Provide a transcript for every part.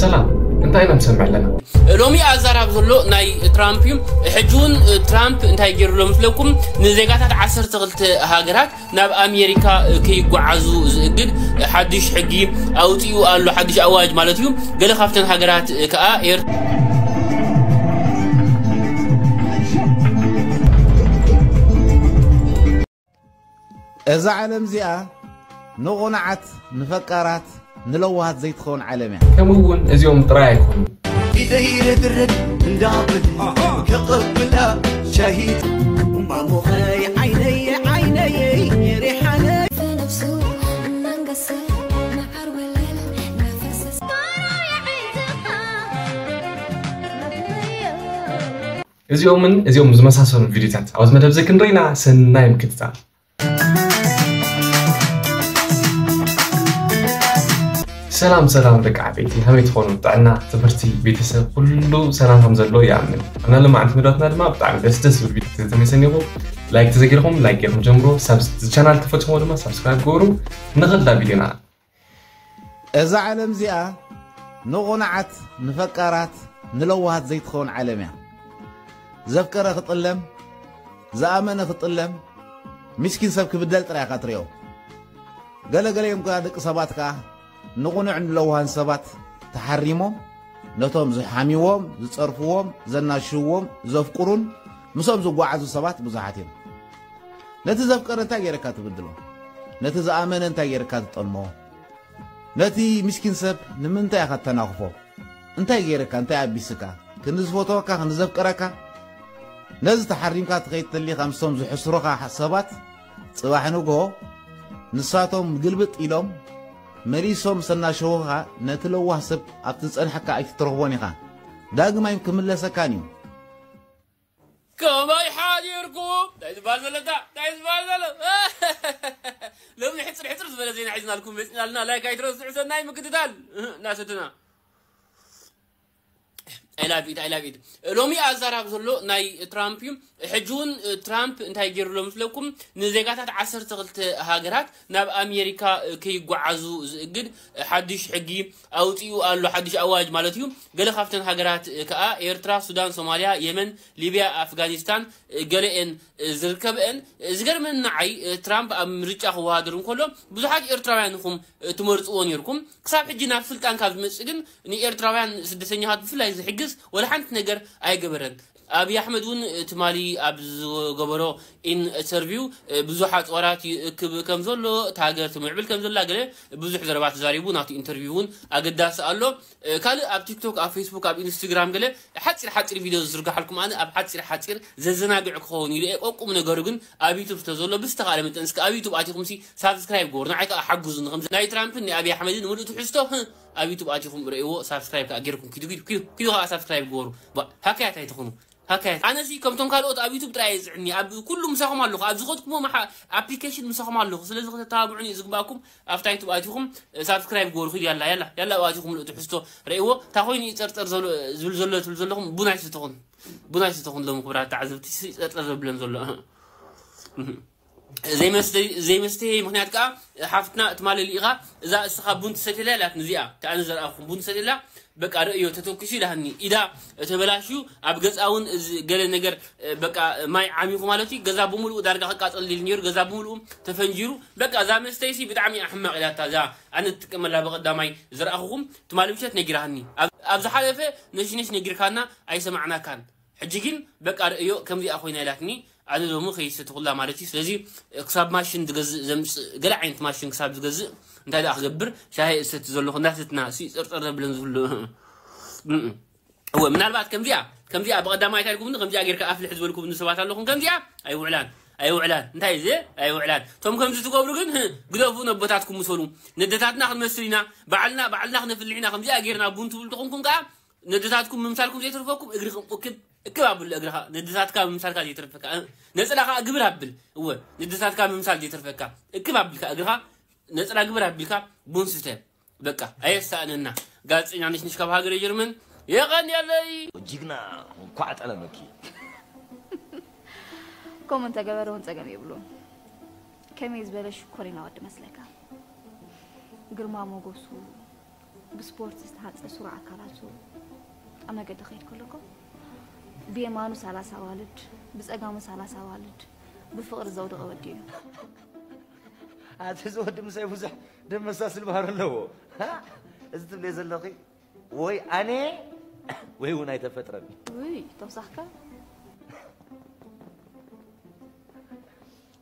ሰላም፣ እንታይ ኢና ንሰምዕ ኣለና? ሎሚ ኣዛራብ ዘሎ ናይ ትራምፕ እዩ። ሕጂ እውን ትራምፕ እንታይ ገይሩ ኣሎ መስለኩም? ንዜጋታት ዓሰርተ ክልተ ሃገራት ናብ ኣሜሪካ ከይጓዓዙ ዝእግድ ሓድሽ ሕጊ ኣውፂኡ ኣሎ። ሓድሽ ኣዋጅ ማለት እዩ። ገለ ካብተን ሃገራት ከዓ ኤር እዛ ዓለም እዚኣ ንቑናዓት፣ ንፈቃራት፣ ንለዋሃት ዘይትኸውን ዓለም እያ። ከምኡ እውን እዚኦም ጥራይ ኣይኮኑን። ኢደይ ርድርድ እንዳብል ከቐብላ ሻሂት ማሞኸይ ዓይነይ ዓይነይ ሪሓነይ في نفسه منقسم مع الولد نفس እዚኦምን እዚኦም ዝመሳሰሉ ቪዲዮታት ኣብዚ መደብ እዚ ክንርኢና ሰናይ ምክትታል። ሰላም ሰላም ደቂ ዓበይቲ፣ ከመይ ትኾኑ? ጥዕና፣ ትምህርቲ፣ ቤተሰብ ኩሉ ሰላም ከም ዘሎ ይኣምን። እና ሎማዓንቲ መደባትና ድማ ብጣዕሚ ደስ ደስ ዝብል ቪዲዮ ተመሰኒኹ። ላይክ ተዘጊርኩም ላይክ ገይርኩም ጀምሮ። ሳብስ ቻናል ተፈትሞ ድማ ሳብስክራይብ ገበሩ። ንኸዳ ቪዲዮና እዛ ዓለም እዚኣ ንቑናዓት፣ ንፈቃራት፣ ንለዋሃት ዘይትኸውን ዓለም እያ። ዘፍቀረ ክጥለም፣ ዝኣመነ ክጥለም፣ ምስኪን ሰብ ክብደል ጥራይ ኢኻ ትሪኦ። ገለገለ እዮም ከኣ ደቂ ሰባት ከኣ ንቑኑዕ ንለዋሃን ሰባት ተሓሪሞም ነቶም ዝሓሚዎም፣ ዝጸርፍዎም፣ ዘናሽውዎም፣ ዘፍቅሩን ምስኦም ዝጓዓዙ ሰባት ብዙሓት እዮም። ነቲ ዘፍቀረ እንታይ ገይረካ ትብድሎ? ነቲ ዝኣመነ እንታይ ገይረካ ትጠልሞ? ነቲ ምስኪን ሰብ ንምንታይ ኢኻ ተናኽፎ? እንታይ ገይረካ? እንታይ ኣቢስካ? ክንዲ ዝፈትወካ፣ ክንዲ ዘፍቅረካ? ነዚ ተሓሪምካ ትኸይድ ተሊኻ ምስቶም ዝሕስሩኻ ሰባት ጽባሕ ንግሆ ንሳቶም ግልብጥ ኢሎም መሊሶም ሰናሸውኻ ነቲ ለዋህ ሰብ ኣብቲ ዝጸንሐካ ኣይትትረኽቦን ኢኻ። ዳግማይ ክምለሰካን እዩ። ከመይ ሓዲርኩም? እንታይ ዝበሃል ዘሎ እንታ? እንታይ ዝበሃል ዘሎ? ሎሚ ሕፅር ሕፅር ዝበለ ዜና ሒዝናልኩም መፂናልና። ላይክ ኣይትረስዑ። ሰናይ ምክትታል እናሰትና። I love it, I love it። ሎሚ ኣዛራብ ዘሎ ናይ ትራምፕ እዩ። ሕጂ እውን ትራምፕ እንታይ ገይሩ ኣሎ ምስለኩም? ንዜጋታት ዓሰርተ ክልተ ሃገራት ናብ ኣሜሪካ ከይጓዓዙ ዝእግድ ሓድሽ ሕጊ ኣውፂኡ ኣሎ። ሓድሽ ኣዋጅ ማለት እዩ። ገለ ካብተን ሃገራት ከዓ ኤርትራ፣ ሱዳን፣ ሶማልያ፣ የመን፣ ሊብያ፣ ኣፍጋኒስታን ገለኤን ዝርከበአን። ዝገርመኒ ንዓይ ትራምፕ ኣብ ምርጫ ክወዳደር እንከሎ ብዙሓት ኤርትራውያን ኢኹም ትመርፅዎ ነይርኩም። ክሳብ ሕጂ ናብ ስልጣን ካብ ዝመፅእ ግን ንኤርትራውያን ስደተኛታት ብፍላይ ዝሕግዝ ወላ ሓንቲ ነገር ኣይገበረን። ኣብይ ኣሕመድ እውን ትማሊ ኣብ ዝገበሮ ኢንተርቪው ብዙሕ ኣፅዋራት ይእክብ ከም ዘሎ፣ እታ ሃገር ትምዕብል ከም ዘላ ገለ ብዙሕ ዘረባ ተዛሪቡ። ናቱ ኢንተርቪው እውን ኣገዳሲ ኣሎ። ካልእ ኣብ ቲክቶክ፣ ኣብ ፌስቡክ፣ ኣብ ኢንስትግራም ገለ ሓፂር ሓፂር ቪድዮ ዝዝርግሓልኩም ኣነ ኣብ ሓፂር ሓፂር ዘዘናግዕ ክኸውን ኢሉ እየ። ቁም ነገሩ ግን ኣብ ዩቱብ ስለ ዘሎ ብዝተኻለ መጠን እስከ ኣብ ዩቱብ ኣቲኹም ሲ ሳብስክራይብ ግበሩ። ንዓይ ከዓ ሓግዙኒ። ከምዚ ናይ ትራምፕን ናይ ኣብይ ኣሕመድን ምሉእ ትሕዝቶ ኣብ ዩቱብ ኣቲኹም ርእይዎ። ሳብስክራይብ ከዓ ጌርኩም ኪዱ ኪዱ ኪዱ ኪዱ ከዓ ሳብስክራይብ ግበሩ። ባ- ሃካያት ኣይትኹኑ። ሃካያት ኣነ ሲ ከምቶም ካልኦት ኣብ ዩቱብ ጥራይ እየ ዝዕኒ። ኣብ ኩሉ ምሳኹም ኣለኹ። ኣብ ዝኸድኩሞ ኣፕሊኬሽን ምሳኹም ኣለኹ። ስለዚ ከተተባብዑኒ እዩ ዝግባእኩም። ኣብታ ዩቱብ ኣቲኹም ሳብስክራይብ ግበሩ። ኪዱ ያላ ያላ ያላ ኣቲኹም ምሉእ ትሕዝቶ ርእይዎ። እንታይ ኮይኑ እዩ ጸርጸር ዘሎ ዝብል ዘሎ ትብል ዘለኹም ቡን ኣይስተኹን። ቡን ኣይስተኹን ሎም ክቡራት ተዓዘብቲ ሲ ጸርጸር ዘብለን ዘሎ ዘይመስተይ ዘይመስተይ ምክንያት ከዓ ሓፍትና ትማሊ ልኢኻ እዛ እስኻ ቡን ትሰትየላ ኢላትኒ። እዚኣ እታ ኣነ ዘርኣኹም ቡን ትሰትየላ በቃ ርእዮ ተተኩሱ ኢላትኒ። ኢዳ ተበላሽዩ ኣብ ገጻ እውን እዚ ገለ ነገር በቃ ማይ ዓሚኹ ማለት እዩ። ገዛ ብምሉኡ ዳርጋ ክቃጸል ኢሉ ነይሩ። ገዛ ብምሉኡ ተፈንጂሩ። በቃ እዛ መስተይሲ ብጣዕሚ እያ ሕማቕ ኢላታ። እዛ ኣነ ትጥቀመላ ብቐዳማይ ዝረኣኹኹም ትማሊ ምሸት ነጊራትኒ። ኣብ- ኣብ ዝሓለፈ ነሽነሽ ነጊርካና ኣይሰማዕናካን። ሕጂ ግን በቃ ርእዮ ከምዚኣ ኮይና ኢላትኒ። ኣነ ሎሚ ከይሰትኹላ ማለት እዩ። ስለዚ ክሳብ ማሽን ዝገዝእ ዘምፅእ ገለ ዓይነት ማሽን ክሳብ ዝገዝእ እንታይ ደኣ ክገብር ሻሂ እሰቲ ዘለኹ እንዳሰትና ሲ ጸርጸር ዘብለን ዝብሉ እወ ምናልባት ከምዚኣ ከምዚኣ ብቐዳማይ እንታይ ኢልኩምኒ ከምዚኣ ጌርካ ኣፍልሕ ዝበልኩምኒ ሰባት ኣለኹም። ከምዚኣ ኣይውዕላን ኣይውዕላን እንታይ እዚ ኣይውዕላን። እቶም ከምዚ ትገብሩ ግን ህ፣ ግደፉ። ነቦታትኩም ምሰሉ። ነደታትና ክንመስል ኢና። ባዕልና ባዕልና ክነፍልሕ ኢና። ከምዚኣ ጌርና ቡን ትብሉ ተኾንኩም ከዓ ነደታትኩም ምምሳልኩም ዘይተርፈኩም እግርኹም እክብ እክብ ኣብሉ። እግርኻ ነደታትካ ምምሳልካ ዘይተርፈካ እ፣ ነፀላኻ ግብር ኣብል። እወ ነደታትካ ምምሳል ዘይተርፈካ እክብ ኣቢልካ እግርኻ ነፀላ ግብር ኣቢልካ ቡን ስተ። በቃ ኣየሳእነና። ጋዜጠኛ ነሽነሽ ካብ ሃገረ ጀርመን የቐንየለይ። ጅግና እንኳዕ ጠለመኪ። ከምኡ እንተገበረ እውን ጸገም የብሉን። ከመይ ዝበለ ሽኮሪና ወዲ መስለካ? ግርማ ሞገሱ፣ ብስፖርት ዝተሃፀ ስሩዕ ኣካላቱ ኣብ መገዲ ክኸይድ ከሎ እኮ ብየማኑ ሰላሳ ኣዋልድ፣ ብፀጋሙ ሰላሳ ኣዋልድ ብፍቕሪ ዘውደቐ ወዲ እዩ። ኣቲ እዚ ወዲ ምሳይ ብዙሕ ደም መሳስል ባህሪ ኣለዎ። እዚ ትብልዮ ዘለኺ ወይ ኣነ ወይ እውን ኣይተፈጥረን። ውይ ተውሳኽካ።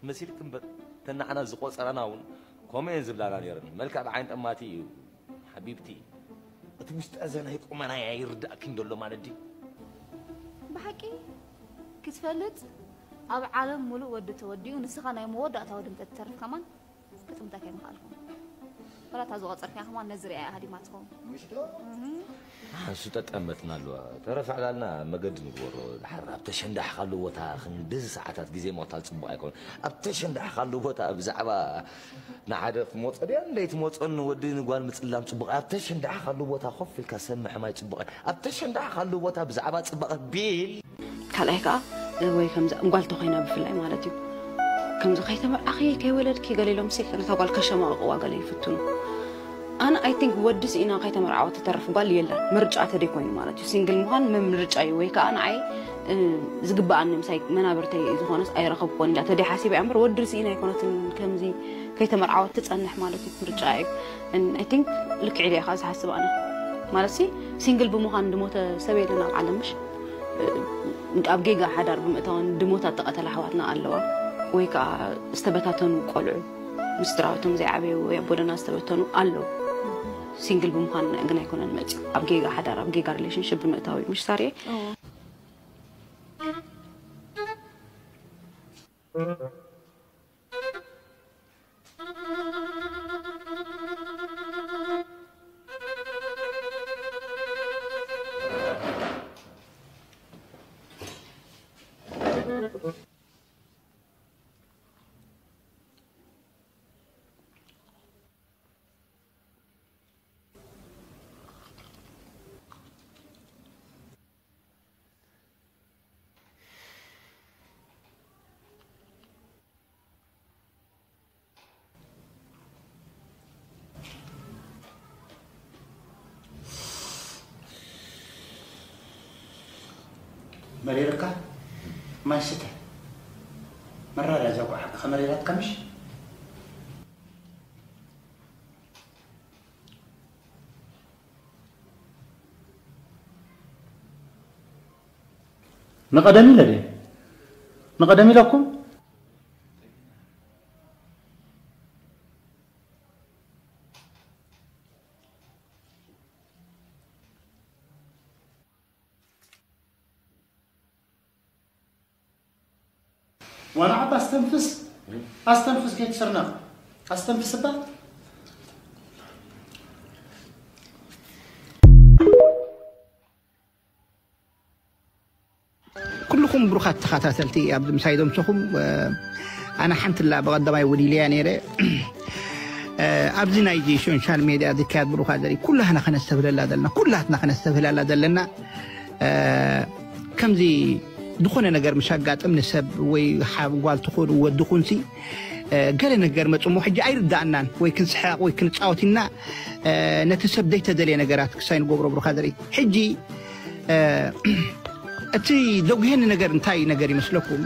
መሲልክ እምበር ተናዕና ዝቆፀረና እውን ከምኡ እየን ዝብላና ነይረን። መልክዕ ብዓይን ጠማቲ እዩ ሓቢብቲ። እቲ ውሽጢ እዘናይ ቁመናይ ኣይርዳእክን ዘሎ ማለት ድዩ? ብሓቂ ክትፈልጥ ኣብ ዓለም ሙሉእ ወዲ ተወዲኡ ንስኻ ናይ መወዳእታ ወዲ እንተትተርፍ ከማን ክጥምተካ ኣይምኽኣልኩን። ወላ እታ ዝቆፀርካያ ከማን ነዚ ሪኣ እያ ሃዲማ ትኸውን። ሓንሱ ጠጠመትና ኣለዋ። ተረፍ ዕላልና መገዲ ንግበሮ። ድሓር ኣብ ተሸንዳሕካሉ ቦታ ክንድዚ ሰዓታት ግዜ ምቕታል ፅቡቕ ኣይኮነን። ኣብ ተሸንዳሕካሉ ቦታ ብዛዕባ ንሓደ ክመፆ ድያ እንደይትመፆን ንወዲ ንጓል ምፅላም ፅቡቕ። ኣብ ተሸንዳሕካሉ ቦታ ኮፍ ኢልካ ሰብ ምሕማይ ፅቡቕ። ኣብ ተሸንዳሕካሉ ቦታ ብዛዕባ ፅባቐ ቢል ካልኣይ ከዓ ወይ ከምዚ ጓል ተኮይና ብፍላይ ማለት እዩ ከምዚ ከይተመርዓኺ ከይወለድኪ ገለ ኢሎም ሲ ነታ ጓል ከሸማቕቕዋ ገለ ይፍትኑ። ኣነ ኣይ ቲንክ ወዲ ስኢና ከይተመርዓወት ትተርፍ ጓል የለን። ምርጫ ተደይ ኮይኑ ማለት እዩ ሲንግል ምዃን ምርጫ እዩ። ወይ ከዓ ንዓይ ዝግበኣኒ ምሳይ መናብርተይ ዝኾነስ ኣይረኸብኮን ኢላ ተደይ ሓሲበ እያ እምበር ወዲ ስኢና ኣይኮነትን ከምዚ ከይተመርዓወት ትፀንሕ ማለት እዩ ምርጫ እዩ። ኣይ ቲንክ ልክዕ ኢለ ኢኻ ዝሓስብ ኣነ ማለት ሲ ሲንግል ብምዃን ድሞተ ሰብ የለን ኣብ ዓለም ምሽ ኣብ ጌጋ ሓዳር ብምእታወን ድሞታት ተቐተላ ኣሕዋትና ኣለዋ ወይ ከዓ ዝተበታተኑ ቆልዑ ምስ ስድራቤቶም ዘይዓበዩ ወይ ኣብ ጎደና ዝተበተኑ ኣለዉ። ሲንግል ብምዃን ግን ኣይኮነን መፂኡ ኣብ ጌጋ ሓዳር ኣብ ጌጋ ሪሌሽንሽፕ ብምእታው እዩ ምሽ ሳርየ። መሪርካ ማይ ስተ። መራር እያ እዛ ጓሓ። ከመሪራትካ ምሽ? ንቐደም ኢለ ድየ? ንቐደም ኢለኩም? ዋና ዓባ ኣስተንፍስ ኣስተንፍስ ከይትስርነቕ ኣስተንፍስ እባ። ኩልኹም ብሩኻት ተኸታተልቲ ኣብዚ ምሳይ ዘምሰኹም ኣነ ሓንቲ ላ ብቐዳማይ እውን ኢለያ ነይረ ኣብዚ ናይዚ ሶሻል ሜድያ ዝካየድ ብሩኻ ዘርኢ ኩላህና ከነስተብህለላ ዘለና ኩላትና ከነስተብህለላ ዘለና ከምዚ ዝኾነ ነገር ምሽ ኣጋጥም ንሰብ ወይ ሓብ ጓል ትኹን ወዲ ኩንሲ ገለ ነገር መፅሞ ሕጂ ኣይርዳእናን ወይ ክንስሕቕ ወይ ክንፃወት ኢና ነቲ ሰብ ዘይተደልየ ነገራት ክሳይ ንገብሮ ብሩኻ ዘርኢ ሕጂ እቲ ዘጉሄኒ ነገር እንታይ ነገር ይመስለኩም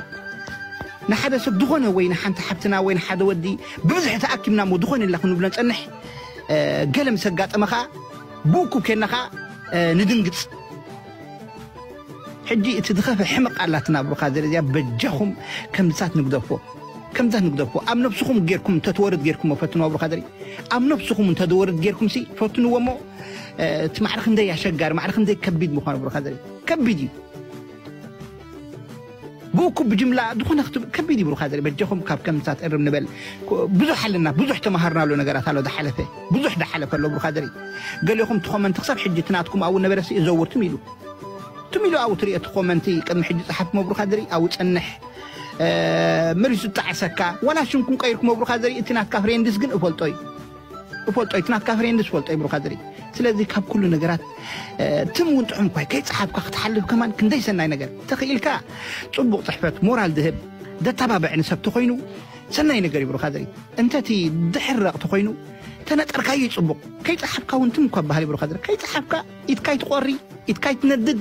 ንሓደ ሰብ ዝኾነ ወይ ንሓንቲ ሓብትና ወይ ንሓደ ወዲ ብብዝሒ ተኣኪብና እሞ ዝኾነ ኢልና ክንብሎ ንፀንሕ ገለ ምስ ኣጋጠመ ከዓ ብእኩብ ኬንና ከዓ ንድንግፅ ሕጂ እቲ ዝኸፈ ሕመቕ ኣላትና ብሩኻ ዘረዚያ በጃኹም ከምዝታት ንግደፎ ከምዝታት ንግደፎ ኣብ ነብስኹም ጌርኩም እንተትወርድ ጌርኩም ፈትንዋ ብሩኻ ዘሪ ኣብ ነብስኹም እንተትወርድ ጌርኩም ሲ ፈትንዎ እሞ እቲ ማዕረ ክንደይ ኣሸጋሪ ማዕረ ክንደይ ከቢድ ምዃኑ ብሩኻ ዘሪ ከቢድ እዩ ብእኩብ ብጅምላ ዝኾነ ክትብል ከቢድ እዩ ብሩኻ ዘሪ በጃኹም ካብ ከምዝታት እርም ንበል ብዙሕ ኣለና ብዙሕ ተማሃርናሉ ነገራት ኣሎ ዝሓለፈ ብዙሕ ዝሓለፈ ኣሎ ብሩኻ ዘሪ ገሊኹም ትኾመንቲ ክሳብ ሕጂ ትናትኩም ኣብኡ ነበረ እዘውር ትም ኢሉ ትም ኢሉ ኣብኡ ትሪኦ ትኾመንቲ ቅድሚ ሕጂ ፀሓፍ መብሩኻ ዘሪ ኣብኡ ፀንሕ መሊሱ ዝጣዕሰካ ዋላ ሽምኩም ቀይርኩም መብሩኻ ዘሪ እቲ ናትካ ፍሬንድስ ግን እፈልጦ እዩ እፈልጦ እዩ እቲ ናትካ ፍሬንድስ እፈልጦ እዩ ብሩኻ ዘሪ ስለዚ ካብ ኩሉ ነገራት ትም እውን ጥዑም እኳ ከይፀሓፍካ ክትሓልፍ ከማን ክንደይ ሰናይ ነገር ተኽኢልካ ፅቡቕ ፅሕፈት ሞራል ዝህብ ዘተባብዕ ንሰብ ተኾይኑ ሰናይ ነገር ይብሉኻ ዘርኢ እንተ እቲ ድሕረቕ ተኾይኑ ተነጠርካዮ ይጽቡቕ። ከይጸሓፍካ እውን ትም እኳ በሃል ብሩኻ ዘርኢ። ከይጸሓፍካ ኢድካ ይትቖሪ፣ ኢድካ ይትነድድ።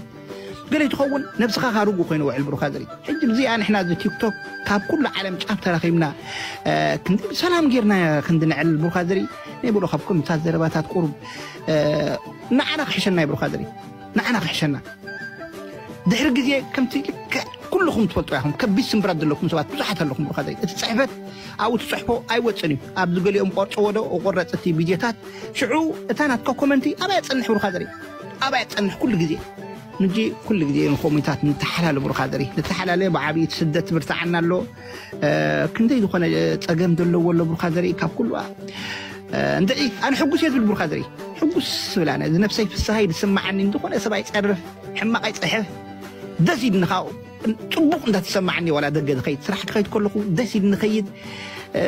ገለ ይትኸውን፣ ነብስኻ ካርጉ ኮይኑ ውዕል ብሩኻ ዘርኢ። ሕጂ ብዚኣ ንሕና እዚ ቲክቶክ ካብ ኩሉ ዓለም ጫፍ ተራኺብና፣ እ፣ ክንዲ ብሰላም ጌርና ክንዲ ንዕል ብሩኻ ዘርኢ። ናይ ብሎ ካብ ከምታት ዘረባታት ቁሩብ፣ እ፣ ንዓና ክሕሸና እዩ ብሩኻ ዘርኢ። ንዓና ክሕሸና። ድሕሪ ግዜ ከምቲ ልክዕ ኩልኹም ትፈልጡ ኢኹም። ከቢድ ስምብራት ዘለኩም ሰባት ብዙሓት ኣለኹም ብሩኻ ዘርኢ። እቲ ጽሕፈት ኣብኡ ትጽሕፎ ኣይወጽን እዩ። ኣብዚ ገሊኦም ቆርጽዎ ዶ እቆረጽ እቲ ቪድዮታት ሽዑ እታ ናትካ ኮመንቲ ኣባይ ጸንሕ ብሩኻ ዘርኢ። ኣባይ ጸንሕ ኩሉ ግዜ። ንጂ ኩሉ ግዜ እዮም ኮሜንታት ንተሓላለ ብሩኻ ዘርኢ። ንተሓላለ ብዓብዪ እቲ ስደት ብርትዓና ኣሎ። እ፣ ክንደይ ዝኾነ ጸገም ዘለዎ ኣሎ ብሩኻ ዘርኢ ካብ ኩሉ። እ፣ እንድዒ ኣነ ሕጉስ እየ ዝብል ብሩኻ ዘርኢ። ሕጉስ ስብል ኣነ። እዚ ነብሰይ ፍስሃይ ዝስምዓኒ እንተኾነ ሰብ ኣይጸርፍ፣ ሕማቕ ኣይጽሕፍ። ደስ ኢልኒ ካብኡ። ጽቡቕ እንዳተሰማዓኒ ዋላ ደገ ዝኸይድ፣ ስራሕ ክኸይድ ከለኹ ደስ ኢልኒ ኸይድ። እ፣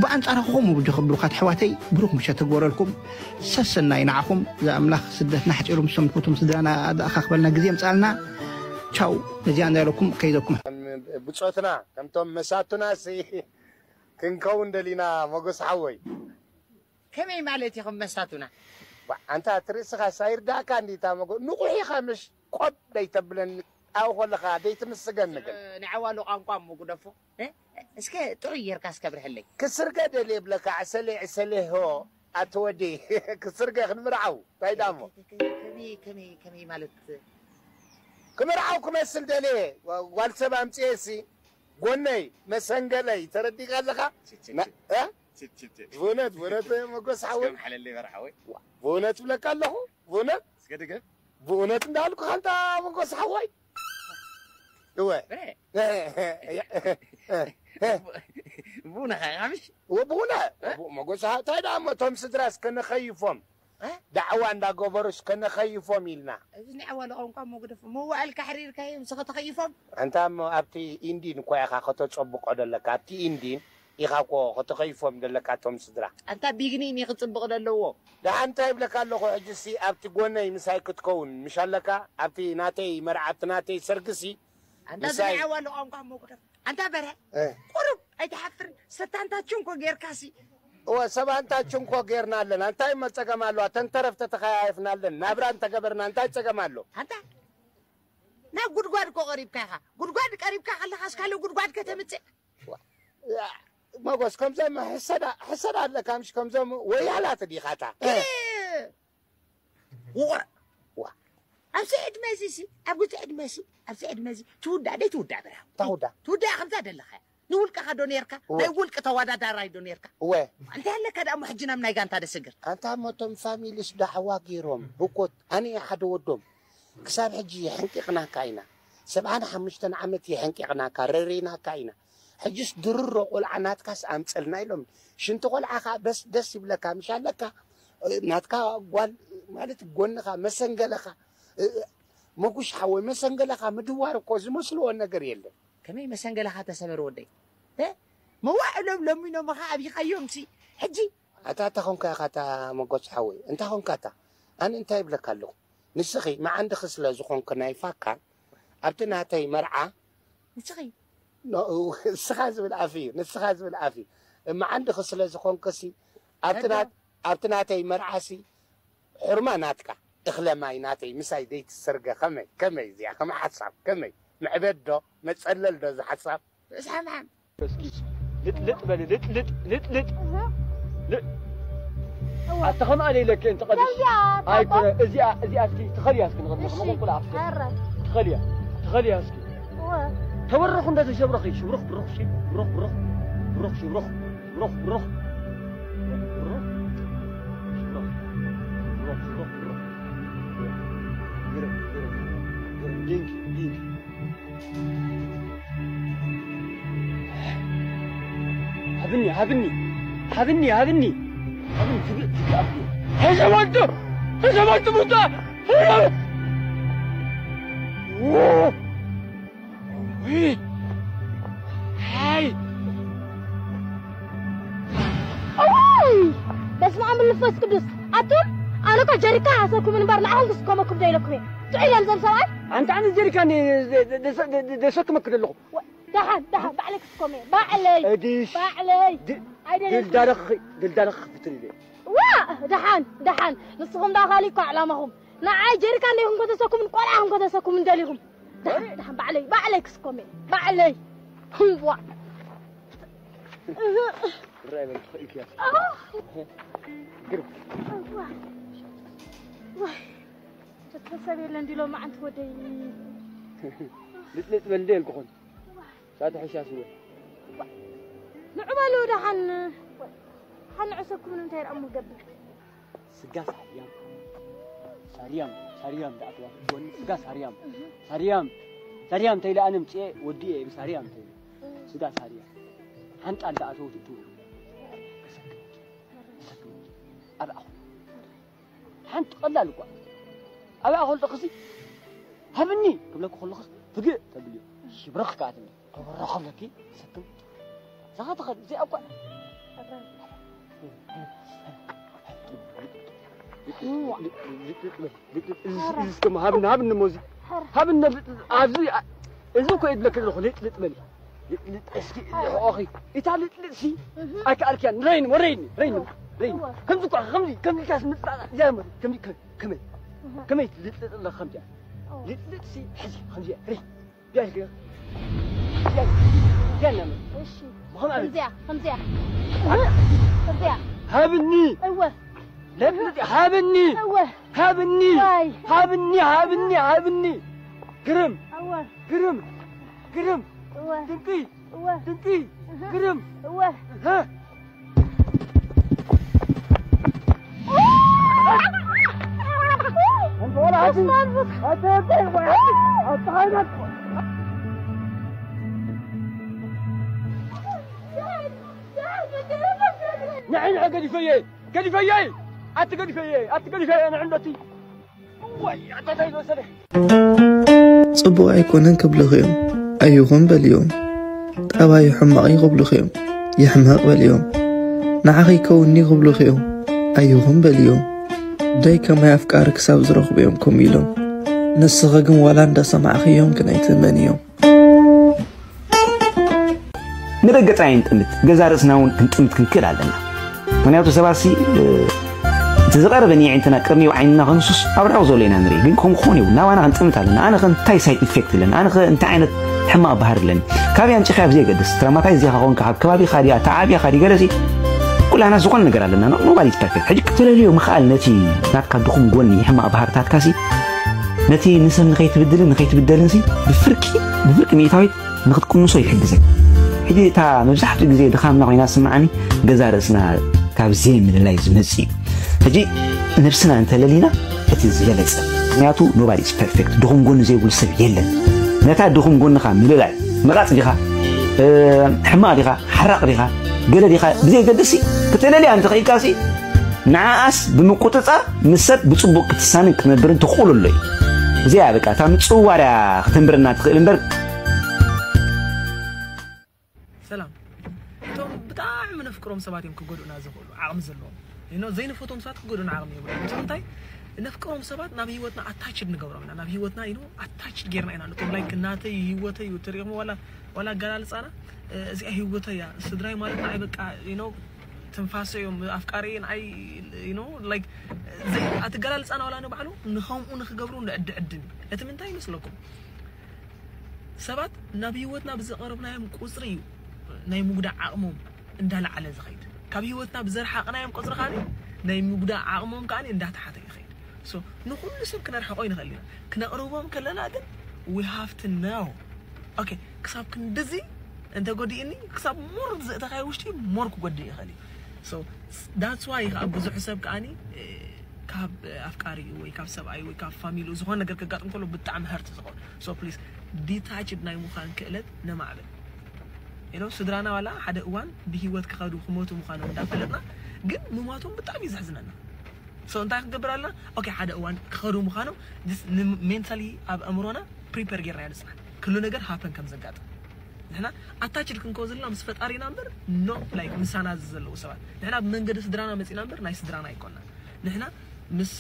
ብኣንጻሩ ከምኡ ብጆ ክብሉኻ ኣሕዋተይ፣ ብሩኽ ምሸት ተግበረልኩም። ሰሰናይ ንዓኹም። እዛ ኣምላኽ ስደትና ኣሕጺሩ ምስ ሰንኩቱም ስድራና ኣተኣኻኽበልና ግዜ የምጽኣልና። ቻው። ነዚኣ እንዳበለኩም ከይደኩም። ከም ብጾትና፣ ከምቶም መሳቱና ሲ ክንከውን ደሊና፣ ሞጎስ ሓወይ። ከመይ ማለት ኢኹም መሳቱና? ዋ፣ ኣንታ እቲ ርእስኻስ ኣይርዳእካ እንዲ እታ መጎ-፣ ንቑሕ ኢኻ ምሽ ቆብ ደይተብለኒ ኣብኡ ከለኻ ደይትምስገኒ ግን። እ፣ ንዓዋሉ ቋንቋ እሞ ግደፎ። እ? እስከ ጥዑይ ጌርካ እስከ ብርሀለይ። ክስርገ ደልየ እብለካ፣ ዕሰለ፣ ዕሰለ ሆ፣ ኣቲ ወዲ። ክስርገ ክንምርዓው፣ እንታይ ዳሞ? ከመይ፣ ከመይ፣ ከመይ ማለት? ክምርዓው ክመስል ደልየ፣ ጓል ሰብ ኣምጽኤ ሲ፣ ጎነይ፣ መሰንገለይ፣ ተረዲእካ ኣለኻ? ችችች። ና-፣ እ? ችችች። ብእውነት፣ ብእውነት መጎስ ሓወይ። እስከ ምሓለለይ በርሓ ወይ? ዋ፣ ብእውነት እብለካ ኣለኹ፣ ብእውነት። እስከ ድገም። ብእውነት እንዳልኩ፣ ኣንታ መጎስ ሓወይ። እወ። ብረ። እ፣ እ፣ እ፣ እ። ብእውነኻ ኢኻ ምሽ? እወ፣ ብእውነ። እ? ብ-፣ መጎስ ሓ-፣ እንታይ ደኣ እሞ እቶም ስድራስ ከነኸይፎም? እ? ዳዕዋ እንዳገበሩስ ከነኸይፎም ኢልና። እዚ ናይ ኣዋልድ ቋንቋ እሞ ግደፎ። መዋእልካ ኣሕሪርካዮም፣ ንስኻ ተኸይፎም? ኣንታ እሞ ኣብቲ ኢንዲን እኳ ኢኻ ከተጸብቆ ደለካ፣ ኣብቲ ኢንዲን ኢኻ እኮ ከተኸይፎም ደለካ እቶም ስድራ። ኣንታ ቢግኒን እዩ ክጽብቕ ደለዎ። ደሓን እንታይ ይብለካ ኣለኹ፣ ሕጂሲ ኣብቲ ጎነይ ምሳይ ክትከውን ምሽ ኣለካ፣ ኣብቲ ናተይ መርዓ፣ ኣብቲ ናተይ ሰርግሲ ኣንታ እዚ ምሳይ ናይ ኣዋልድ ቋንቋ እሞ ግደፎ። ኣንታ በርሀ፣ እ። ቁሩብ ኣይትሓፍርን? ሰታንታ ችንኮ ጌርካሲ። እወ፣ ሰባንታ ችንኮ ጌርና ኣለና። እንታይ እሞ ጸገም ኣለዋ? ተንተረፍ ተተኸያየፍና ኣለን። ናብራ እንተገበርና እንታይ ጸገም ኣሎ? ኣንታ ናብ ጉድጓድ እኮ ቀሪብካ ኢኻ። ጉድጓድ ቀሪብካ ከለኻስ ካልእ ጉድጓድ ከተምጽእ? ዋ፣ ያ፣ መጎስ፣ ከምዞም ሕሰዳ፣ ሕሰዳ ኣለካ ምሽ? ከምዞም ወያላት ዲኻታ? እ። ውቑዕ። ዋ። ኣብዚ ዕድመ እዚ ሲ፣ ኣብ ግዜ ዕድመ ሲ፣ ኣብዚ ዕድመ እዚ ትውዳእ ደይ ትውዳእ በራ። ታውዳ። ትውዳእ ከምዛ ደለኻ። ንውልቅኻ ዶ ኔርካ? እወ። ናይ ውልቂ ተወዳዳራይ ዶ ኔርካ? እወ። እንታይ ኣለካ ደኣ እሞ ሕጂ ናብ ናይ ጋንታ ደስግር? ኣንታ እሞ እቶም ፋሚሊስ ዳዕዋ ገይሮም፣ ህኮት፣ ኣነ እየ ሓደ ወዶም። ክሳብ ሕጂ የሕንቂቕናካ ኢና። ሰብዓን ሓሙሽተን ዓመት የሕንቂቕናካ፣ ረሪናካ ኢና። ሕጅስ ድርሮ ቆልዓ ናትካስ ኣምፀልና ኢሎም። ሽንቲ ቆልዓ ኸዓ በስ ደስ ይብለካ፣ ምሽ ኣለካ? እ፣ ናትካ ጓል ማለት ጎንኻ መሰንገለኻ። እ፣ እ፣ መጉሽ ሓወይ፣ መሰንገለኻ ምድዋር እኮ ዝመስልዎ ነገር የለን። ከመይ መሰንገለኻ ተሰበር ወደይ? እ? መዋዕሎም ለሚኖምኻ ኣብይኻዮም ሲ። ሕጂ ኣታ እንታይ ኾንካ ኢኻ እታ መጎስ ሓወይ? እንታይ ኾንካ እታ? ኣነ እንታይ ይብለካ ኣለኹ? ንስኺ መዓንድኺ ስለ ዝኾንኪ ናይ ፋካ፣ ኣብቲ ናተይ መርዓ ንስኺ? ኖ፣ ንስኻ ዝብል ኣፍ እዩ፣ ንስኻ ዝብል ኣፍ እዩ። መዓንድኺ ስለ ዝኾንክሲ፣ ኣብቲ ና-፣ ኣብቲ ናተይ መርዓሲ፣ ሕርማ ናትካ፣ እኽለ ማይ ናተይ ምሳይ ዘይትስርገ ከመይ፣ ከመይ እዚኣ፣ ከመይ ሓሳብ፣ ከመይ? መዕበድ ዶ፣ መጸለል ዶ እዚ ሓሳብ? ርእሲ ሓምሓም። እስኪ ልጥ ልጥ በሊ፣ ልጥ ልጥ፣ ልጥ ልጥ። ልጥ። እዋ። ኣታ ኸምኣ ደይ ኢለኪ እንተ ቀዲሽ። ደያ፣ ኣይ፣ ኣቦ። እዚኣ፣ እዚኣ እስኪ ትኸልያ እስኪ ንቕድሚ እሺ። ንቕልቁል ኣፍቲ። ኣረ። ትኸልያ፣ ትኸልያ እስኪ። እዋ። ተበረኹ እንደ ተሸብረኺ፣ ሽብሩኽ፣ ብሩኽ፣ ሺ፣ ብሩኽ፣ ብሩኽ፣ ብሩኽ፣ ሺ፣ ብሩኽ፣ ብሩኽ፣ ብሩኽ፣ ብሩኽ፣ ሽብሩኽ፣ ብሩኽ፣ ሽብሩኽ፣ ብሩኽ። ግርም፣ ግርም፣ ግርም፣ ዲንኪ፣ ዲንኪ። ሃብኒ፣ ሃብኒ፣ ሃብኒ፣ ሃብኒ። ሃብኒ፣ ትግ-፣ ትግ-፣ ሃብኒ። ተሸመልቱ፣ ተሸመልቱ፣ ሙታ። ውይ! ሃይ! እዋይ! በስመ ኣብ መንፈስ ቅዱስ። ኣቱም፣ ኣነ እኮ ጀሪካ ሓሰብኩም እምበር ንዓኹም ክስከመኩም ዶ ኢለኩም እየ። ጥዑይ ኢሎም እዞም ሰብኣይ። ኣንታ ኣነ ጀሪካ ን-፣ ደ-፣ ደ-፣ ደ-፣ ደ-፣ ደሰክመክ ዘለኹ። ወ-፣ ደሓን፣ ደሓን፣ ባዕለይ ክስከም እየ። ባዕለይ። እግሽ። ባዕለይ። ድ-፣ ኣይደለይኩም። ድልዳለኺ፣ ድልዳለኺ ክፍትን ኢለ። ዋ፣ ደሓን ደሓን፣ ንስኹም ደኣ ካሊእ እኮ ዕላማኹም። ንዓይ ጀሪካን ዲኹም ከተሰኩምን ቆልዓ ኹም ከተሰኩምን ደሊኹም? ደሓን ደሓን፣ ባዕለይ ባዕለይ ክስኮም እየ፣ ባዕለይ። ዋ። ራይ በል ትኽእል እያ። ኣህ፣ ግርም። ዋ። ዋይ፣ ተተሰብ የለ እንዲሎ መዓንቲ ወደይ። ልጥልጥ በል እንደ የልኩኹን። ሳተ ሕሻስ እወ። ንዑ በሉ ደሓን። ሓን ዕሰኩም እንታይ ርኣሙ ገብር? ስጋ ሳርያም ሳርያም ሳርያም ዳኣትዋ ጎኒ ስጋ ሳርያም ሳርያም ሳርያም ተይለ ኣነ ምፅኤ ወዲ እየ ሳርያም ተይለ ስጋ ሳርያም ሓንጣ እንዳኣተወ ትትው ከሰክም ከሰክም ኣብ ኣኹ ሓንቲ ቀላል እኳ ኣብ ኣኹ ልጠኽሲ ሃብኒ ክብለኩ ከለኹስ ፍግእ ተብልዮ ሽብረኽ ከኣትኒ ክብረኸለኪ ሰክም ሳኻ ተኸድ እዚኣ እኳ እስከ ሃብኒ ሃብኒ ሞዚ ሃብኒ ኣብዚ እዚ እኮ ይብለክ ዘለኹ ልጥልጥ በሊ ልጥልጥ እስኪ ኦኺ እታ ልጥልጥ ሲ ኣይከኣልክያ ረይን ወረይን ረይን ረይን ከምዚ እኳ ከምዚ ከምዚ ካስ ምጥላጥ ያመ ከምዚ ከመይ ከመይ ልጥልጥ ለክ ከምዚያ ልጥልጥ ሲ ሕዚ ከምዚያ ረይ ቢያ ቢያ ቢያ ናመ እሺ ምዃን ኣለ ከምዚያ ከምዚያ ከምዚያ ሃብኒ እወ ለጥልጥ ሃብኒ እወ ሃብኒ ዋይ ሃብኒ ሃብኒ ሃብኒ ግርም እወ ግርም ግርም እወ ድንቂ እወ ድንቂ ግርም እወ ሀ ንዐይ ንዐይ ገዲፈየ ገዲፈየ ኣቲ ገዲፈየ ኣቲ ገዲፈየ ንዕንዶቲ ወይ ኣታታይ ወሰደ ጽቡቕ ኣይኮነን ክብሉኺ እዮም። ኣይኹን በልዮም። ጠባዩ ሕማቕ እዩ ክብሉኺ እዮም። ይሕመቕ በልዮም። ንዓኺ ይከውንኒ ክብሉኺ እዮም። ኣይኹን በልዮም። ደይ ከማይ ኣፍቃሪ ክሳብ ዝረኽቡ እዮም ከምኡ ኢሎም። ንስኺ ግን ዋላ እንዳሰማዕኽዮም ግን ኣይትእመንዮም። ንደገ ጥራይ ንጥምት፣ ገዛ ርእስና እውን ክንጥምት ክንክእል ኣለና። ምክንያቱ ሰባት ሲ እቲ ዝቐረበ ንየዒንትና ቅድሚ ዓይንና ከንሱስ ኣብ ርሑቕ ዘሎ ኢና ንርኢ። ግን ከምኡ ክኾን የብሉ። ናባና ክንጥምት ኣለና። ኣነ ከ እንታይ ሳይድ ኢፌክት ኣለኒ? ኣነ ከ እንታይ ዓይነት ሕማቕ ባህሪ ኣለኒ? ካበይ ኣምጺኻ ብዘየገድስ ትራማታይዝ ዲኻ ኮንካ ካብ ከባቢኻ ድያ ተዓብያኻ ድዩ ገለሲ ኩላና ዝኾነ ነገር ኣለና። ኖባዲ ኢዝ ፐርፌክት። ሕጂ ክትለልዮ ምኽኣል ነቲ ናትካ ድኹም ጎኒ ሕማቕ ባህርታትካ ሲ ነቲ ንሰብ ንኸይትብድልን ንኸይትብደልን ሲ ብፍርቂ ብፍርቂ ሚእታዊት ንኽትቅንሶ ይሕግዘን። ሕጂ እታ መብዛሕትኡ ግዜ ድኻምና ኮይና ዝስምዓኒ ገዛ ርእስና ካብ ዘይምልላይ ዝመጽእ እዩ። ሕጂ ነብስና እንተለሊና እቲ ዝበለጸ። ምክንያቱ ኖባዲ ኢዝ ፐርፌክት። ድኹም ጎኒ ዘይብሉ ሰብ የለን። ነታ ድኹም ጎንኻ ምልላይ፣ መቓጽ ዲኻ፣ እ፣ ሕማቕ ዲኻ፣ ሓራቕ ዲኻ፣ ገለ ዲኻ ብዘየገድስ ሲ፣ ክትለልያ እንተኽኢልካ ሲ፣ ንዓኣስ ብምቁጽጻር ምስ ሰብ ብጽቡቕ ክትሳንን ክትነብርን ትኽእሉ ኣሎ እዩ። እዚኣ በቃ እታ ምጽዋር እያ ክተንብረና ትኽእል እምበር ሰላም። እቶም ብጣዕሚ ነፍቅሮም ሰባት እዮም ክጎድኡና ዝኽእሉ ዓቕሚ ዘለዎም። You know፣ ዘይንፈትዎም ሰባት ክጎድኡና ዓቕሚ የብሎም። እቶም እንታይ ነፍቅሮም ሰባት ናብ ህይወትና ኣታችድ ንገብሮም ኢና። ናብ ህይወትና you know ኣታችድ ጌርና ኢና። ነቶም ላይክ ናተይ ህይወተይ እዩ ትሪኦም ዋላ ዋላ ኣገላልጻና እ፣ እዚኣ ህይወተይ እያ። ስድራይ ማለት ንዓይ በቃ you know ትንፋሰ እዮም ኣፍቃሪ ንዓይ you know like ዘይ ኣትገላልጻና ዋላ ንባዕሉ ንኸምኡ ንክገብሩ ንዕድዕድን እቲ ምንታይ ይመስለኩም? ሰባት ናብ ህይወትና ብዘቐረብናዮም ቁጽሪ እዩ ናይ ምጉዳእ ዓቕሞም እንዳለዓለ ዝኸይድ። ካብ ህይወትና ብዘርሓቕናዮም ቁጽሪ ከዓኒ ናይ ምጉዳእ ዓቕሞም ከዓኒ እንዳተሓተ ይኸይድ። So ንኹሉ ሰብ ክነርሕቆ ይንኽእል ኢና። ክነቕርቦም ከለና ግን we have to know okay ክሳብ ክንድዚ እንተ ጎዲእኒ ክሳብ more ዘእተኻዮ ውሽጢ more ክጎድእ ይኽእል እዩ። So that's why ከዓ ብዙሕ ሰብ ከዓኒ ካብ ኣፍቃሪኡ ወይ ካብ ሰብኣዩ ወይ ካብ ፋሚሊኡ ዝኾነ ነገር ከጋጥም ከሎ ብጣዕሚ hurt ዝኸውን። So please detached ናይ ምዃን ክእለት ነማዕብል። You know ስድራና ዋላ ሓደ እዋን ብህይወት ክኸዱ ክሞቱ ምዃኖም እንዳፈለጥና ግን ምሟቶም ብጣዕሚ እዩ ዘሕዝነና። So እንታይ ክንገብር ኣለና? Okay ሓደ እዋን ክኸዱ ምዃኖም mentally ኣብ ኣእምሮና prepare ጌርና ንጽናሕ። ኩሉ ነገር happen ከም ዘጋጥም ንሕና ኣታችድ ክንከው ዘለና ምስ ፈጣሪና እምበር not like ምሳና ዘለዉ ሰባት። ንሕና ብመንገዲ ስድራና መጺና እምበር ናይ ስድራና ኣይኮንና። ንሕና ምስ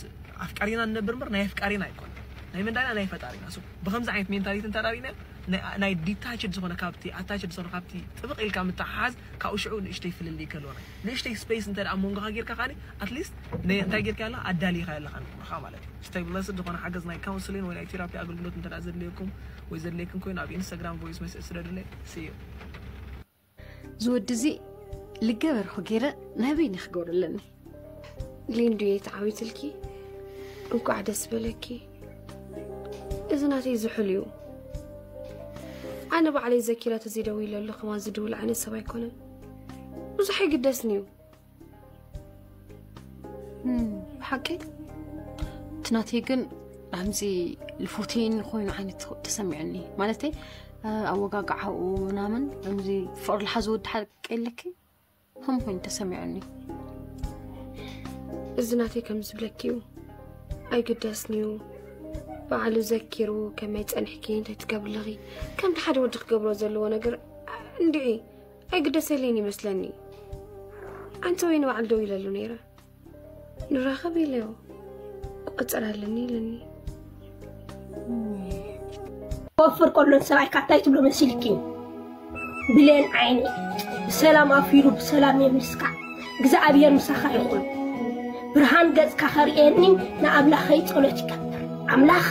ኣፍቃሪና ንነብር እምበር ናይ ኣፍቃሪና ኣይኮንና። ናይ መንዳና ናይ ፈጣሪና። So ብከምዚ ዓይነት ሜንታሊቲ እንተዳሪና ናይ detached ዝኾነ ካብቲ attached ዝኾነ ካብቲ ጥብቕ ኢልካ ምትሓሓዝ ካብኡ ሽዑ ንእሽተይ ፍልልይ ከልወና ንእሽተይ space እንተ ደኣ መንጎኻ ጌርካ ከዓኒ at least እንታይ ጌርካ ያላ ኣዳሊኻ ያለኻ ንቑርኻ ማለት እዩ። Stay blessed። ዝኾነ ሓገዝ ናይ counseling ወይ ናይ therapy ኣገልግሎት እንተ ደኣ ዘድልየኩም ወይ ዘድልየክን ኮይኑ ኣብ Instagram voice message ስደዱለይ። See you። ዝወዲ እዚ ልገበርኩ ገይረ ናበይ ንክገብሩ ኣለኒ። ሊንዱየ ተዓዊትልኪ። እንኳዕ ደስ በለኪ። እዚ ናተይ ዝሑል እዩ። ኣነ ባዕለይ ዘኪረ ተዘይደዊለሉ ከማን ዝድውል ዓይነት ሰብ ኣይኮነን። ብዙሕ ኣይግደስን እዩ። ብሓቂ እቲ ናተይ ግን ከምዚ ልፎቴን ኮይኑ ዓይነት ተሰሚዑኒ። ማለተይ ኣወጋግዓኡ ምናምን ከምዚ ፍቕሪ ልሓዚ ወዲ ሓቂ የለኪ ከም ኮይኑ ተሰሚዑኒ። እዚ ናተይ ከም ዝብለኪ እዩ። ኣይግደስን እዩ። ባዕሉ ዘኪሩ ከመይ ጸኒሕኪ እንታይ ትገብሪ ኣለኺ ከምቲ ሓደ ወዲ ክገብሮ ዘለዎ ነገር እንድዒ ኣይግደሰለይን ይመስለኒ። ኣንተ ወይ ንባዕሉ ደው ኢለሉ ነይረ ንራኸብ ኢለዮ ቆጸር ኣለኒ ኢለኒ። ክወፍር ከሎ ንሰብኣይካ እንታይ ትብሎ መሲልኪ? ብሌን ዓይኒ ብሰላም ኣፊሩ ብሰላም የምልስካ። እግዚኣብሔር ምሳኻ ይኹን። ብርሃን ገጽካ ከርእየኒ ንኣምላኸይ ጸሎት ይገብር። ኣምላኽ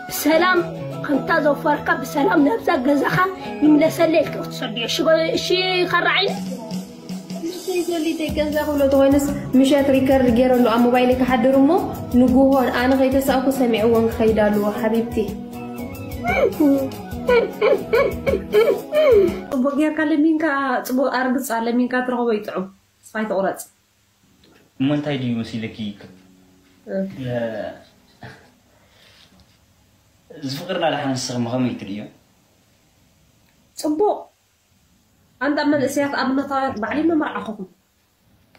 ብሰላም ከምታ ዘውፈርካ ብሰላም ናብዛ ገዛኻ ይምለሰለይ ኢልካ ክትሰድዮ። እሺ ከራ ዓይኒ ዘሊተይ ገንዛ ክብሎ ተኮይንስ ምሸት ሪከርድ ገይረሉ ኣብ ሞባይለይ ክሓድር እሞ ንጉሆን ኣነ ከይተሳእኩ ሰሚዕዎን ክኸይድ ኣለዎ ሓቢብቲ። ጽቡቅ ጌርካ ለሚንካ ጽቡቅ ኣርግጻ ለሚንካ ትረኽቦ ይጥዑም ስፋይ ተቁረጽ። እሞ እንታይ ድዩ መሲለኪ ዝፍቅርና ደሓን ንስኽሞ ከመይ ትርእዮ? ጽቡቅ ኣንዳ መንእሰያት ኣብነታውያን ባዕሊ መመርዓኹኹም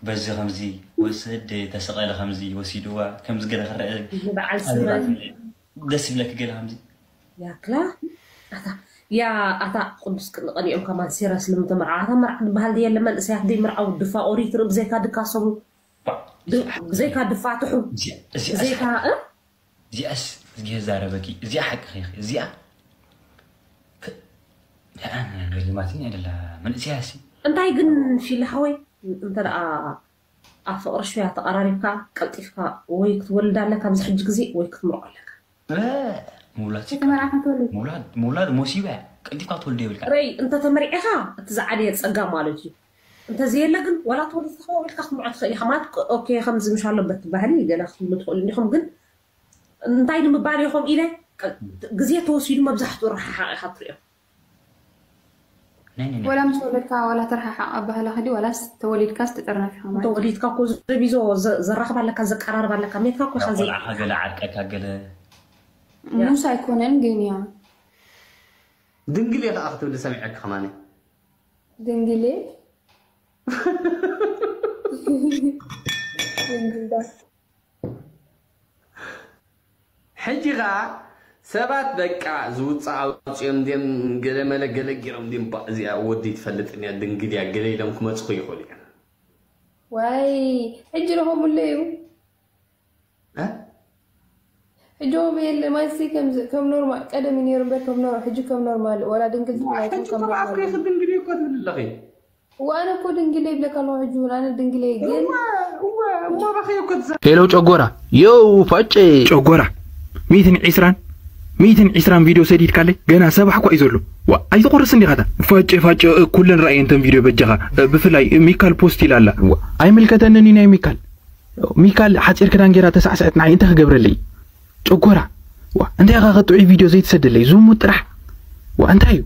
በዚ ከምዚ ወስድ ተሰቐለ ከምዚ ወሲድዋ ከምዚ ገለ ክረአ በዓል ስመን ደስ ይብለኪ ገለ ከምዚ ያክላ ኣታ ያ ኣታ ቅዱስ ቅንቕን እዮም ከማን ሲረስ ልምተመርዓ ኣታ መርዓ ዝበሃል ድየ ለመን እሰያት ደይ መርዓው ድፋ ኦሪት ርኢ ብዘይካ ድካሰቡ ብዘይካ ድፋትሑ ብዘይካ እዚኣስ እዝጊሄር ዛረበኪ እዚኣ ሓቂ ኸይኺ እዚኣ ገርማትኒ ኣይደላ መንእስያ ሲ እንታይ ግን ፊል ሓወይ እንተ ደኣ ኣብ ፍቕሪ ሽያ ተቐራሪብካ ቀልጢፍካ ወይ ክትወልድ ኣለካ ኣብዚ ሕጂ ግዜ ወይ ክትምርዖ ኣለካ ምውላድ ምውላድ ሞሲባ እያ ቀልጢፍካ ትወልዶ የብልካ ረይ እንተተመርዒኻ እቲ ዝዓበየ ጸጋ ማለት እዩ እንተዘየለ ግን ዋላ ተወሊድካ ኢልካ ክትምርዖ ትኽእል ኢኻ ማለት ኦኬ ከምዚ ምሽ ኣለበት ባህሊ ገለ ክትብሉ ትኽእሉ እንዲኹም ግን እንታይ ንምባል ኢኹም ኢለ ግዜ ተወሲዱ መብዛሕትኡ ረሓሓቕ ኢኻ ትሪኦ ወላ ምስ ወለድካ ዋላ ተረሓሓቕ ኣባህላ ክዲ ዋላስ ተወሊድካስ ትጥርነፍ ኢኻ ማለት ተወሊድካ እኮ ዘቢዞ ዘራኽብ ኣለካ ዘቀራርብ ኣለካ ሜትካ እኮ ኢኻ ዘይ ቆልዓኻ ገለ ዓርቀካ ገለ ሙስ ኣይኮነን ግን ያ ድንግል እየ ከዓ ክትብል ሰሚዐካ ከማኒ ድንግሌ ድንግልዳ ሕጂ ኸዓ ሰባት በቃ ዝውፅእ ኣውፅኦም እንድዮም ገለ መለ ገለ ገይሮም እንድዮም እዚኣ ወዲ ትፈልጥን እያ ድንግል እያ ገለ ኢሎም ክመፅኹ ይኽእሉ እዮም ዋይ ሕጂ ረኸቡለዩ ሕጂ ኦም የለ ማይሲ ከም ኖርማል ቀደም ነይሩ እምበር ከም ኖር ሕጂ ከም ኖርማል ወላ ድንግል ሕጂ ጥራፍ ከይክ ድንግል እኮ ትብል ኣለኺ ዋነ እኮ ድንግል ይብለካ ኣለኹ ሕጂ እውን ኣነ ድንግል እየ ግን እሞ ባኺ እኮ ትዛ ሄሎ ጨጎራ ዮው ፋጨ ጨጎራ ሚትን ዒስራን ሚትን ዒስራን ቪድዮ ሰዲድካለይ ገና ሰባሕ እኳ እዩ ዘሎ ዋ ኣይትቆርስ እንዲኻታ ፋጨ ፋጨ ኩለን ረኣየ እንተን ቪድዮ በጃኻ ብፍላይ ሚካል ፖስት ኢላ ኣላ ኣይምልከተንን እዩ ናይ ሚካል ሚካል ሓፂር ክዳን ጌራ ተሳዕስዐት ንዓይ እንታይ ክገብረለይ ጨጎራ ዋ እንታይ ኢኻ ከጥዑይ ቪድዮ ዘይትሰደለይ ዝሙት ጥራሕ ዋ እንታይ እዩ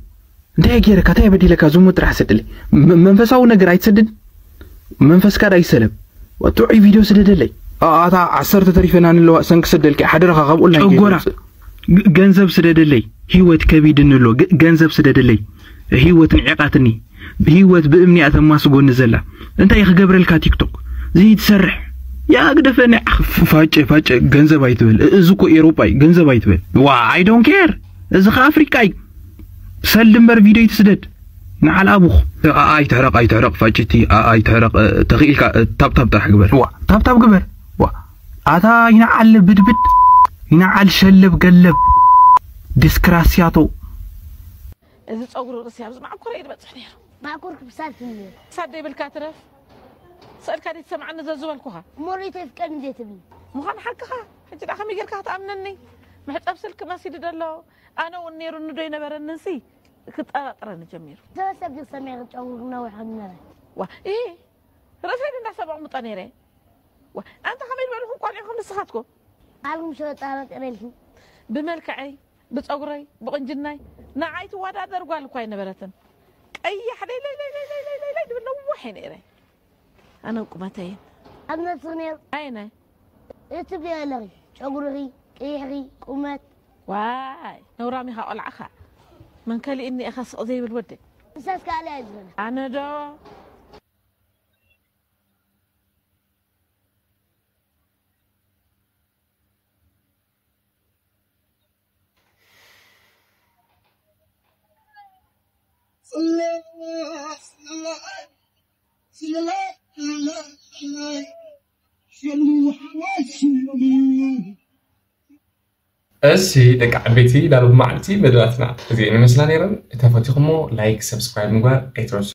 እንታይ ገይረካ እንታይ በዲለካ ዝሙት ጥራሕ ሰደለይ መንፈሳዊ ነገር ኣይትሰድን መንፈስካ ዳይ ሰለም ጥዑይ ቪድዮ ስደደለይ ኣታ ዓሰርተ ተሪፈና ንለዋ ሰንክ ሰደልካ ሓደረኻ ካብ ኦንላይን ጨጎራ ገንዘብ ስደደለይ ህይወት ከቢድኒ ኣሎ ገንዘብ ስደደለይ ህይወት ንዒቓትኒ ህይወት ብእምኒ እያ ተማስጎኒ ዘላ እንታይ ክገብረልካ ቲክቶክ ዘይትሰርሕ ያ ግደፈኒ ፋጨ ፋጨ ገንዘብ ኣይትበል እዚ እኮ ኤሮጳ እዩ ገንዘብ ኣይትበል ዋ I don't care እዚ ከ ኣፍሪቃ እዩ ሰልዲ እምበር ቪድዮ ይትስደድ ንዓል ኣቡኽ ኣይትሕረቕ ኣይትሕረቕ ፋጭቲ ኣይትሕረቕ ተኽኢልካ ታብታብ ጥራሕ ግበር ዋ ታብታብ ግበር ዋ ኣታ ይንዓል ብድብድ ይንዓል ሸለብ ገለብ ዲስክራስያቶ እዚ ጸጉሪ ርእሲ ኣብዚ ማዕኮረ እዩ ዝበጽሕ ነይሩ። ማዕኮር ክብሳል ትብል። ሳደ ይብልካ ትረፍ። ስእልካ ደይ ትሰምዓኒ ዘዝበልኩኻ። እሞ ርእይቶ ይፍቀድ እንዴ ትብል? ምዃን ሓቅኻ። ሕጂ ደኣ ከመይ ጌርካ ክትኣምነኒ? መሕጸብ ስልኪ መሲሉ ደሎ። ኣነ እውን ነይሩኒ ዶ ይነበረንንሲ ክጠራጥረኒ ጀሚሩ። ተበሰብ ግን ሰሚዐ ጨጉሪ ነዊሕ ከም ነበረ። ዋ፣ ኢ፣ ርእሰይ ዶ እንዳሰብ ኣቕምጦ ነይረ? ዋ፣ ኣንታ ከመይ ዝበልኹም ቆልዑ ኢኹም ንስኻትኩም? ኣልኩም ሽሮ ጠራጢረ ኢልኩም። ብመልክዐይ ብፀጉረይ ብቕንጅናይ ንዓይ ትወዳደር ጓል እኳ ኣይነበረትን። ቀያሕ ለይለይለይለይለይለይ ድብል ነዋሕ እየ ነይረ። ኣነ ቁመተይን ኣብ ነብስኺ ነይሩ ኣየናይ እቲ ብለኺ ጨጉርኺ ቀይሕኺ ቁመት ዋይ ነውራም ኢኻ ቆልዓኻ መን ከሊእኒ ኢኻ ስቕ ዘይብል ወዲ ንሳስ ካልእ እያ ዝኾነ ኣነ ዶ እሺ ደቂ ዓበይቲ ላብ መዓልቲ መደባትና እዚኤን ይመስላ ነይረን። እንተፈቲኹሞ ላይክ ሰብስክራይብ ምግባር ኣይትረሱ።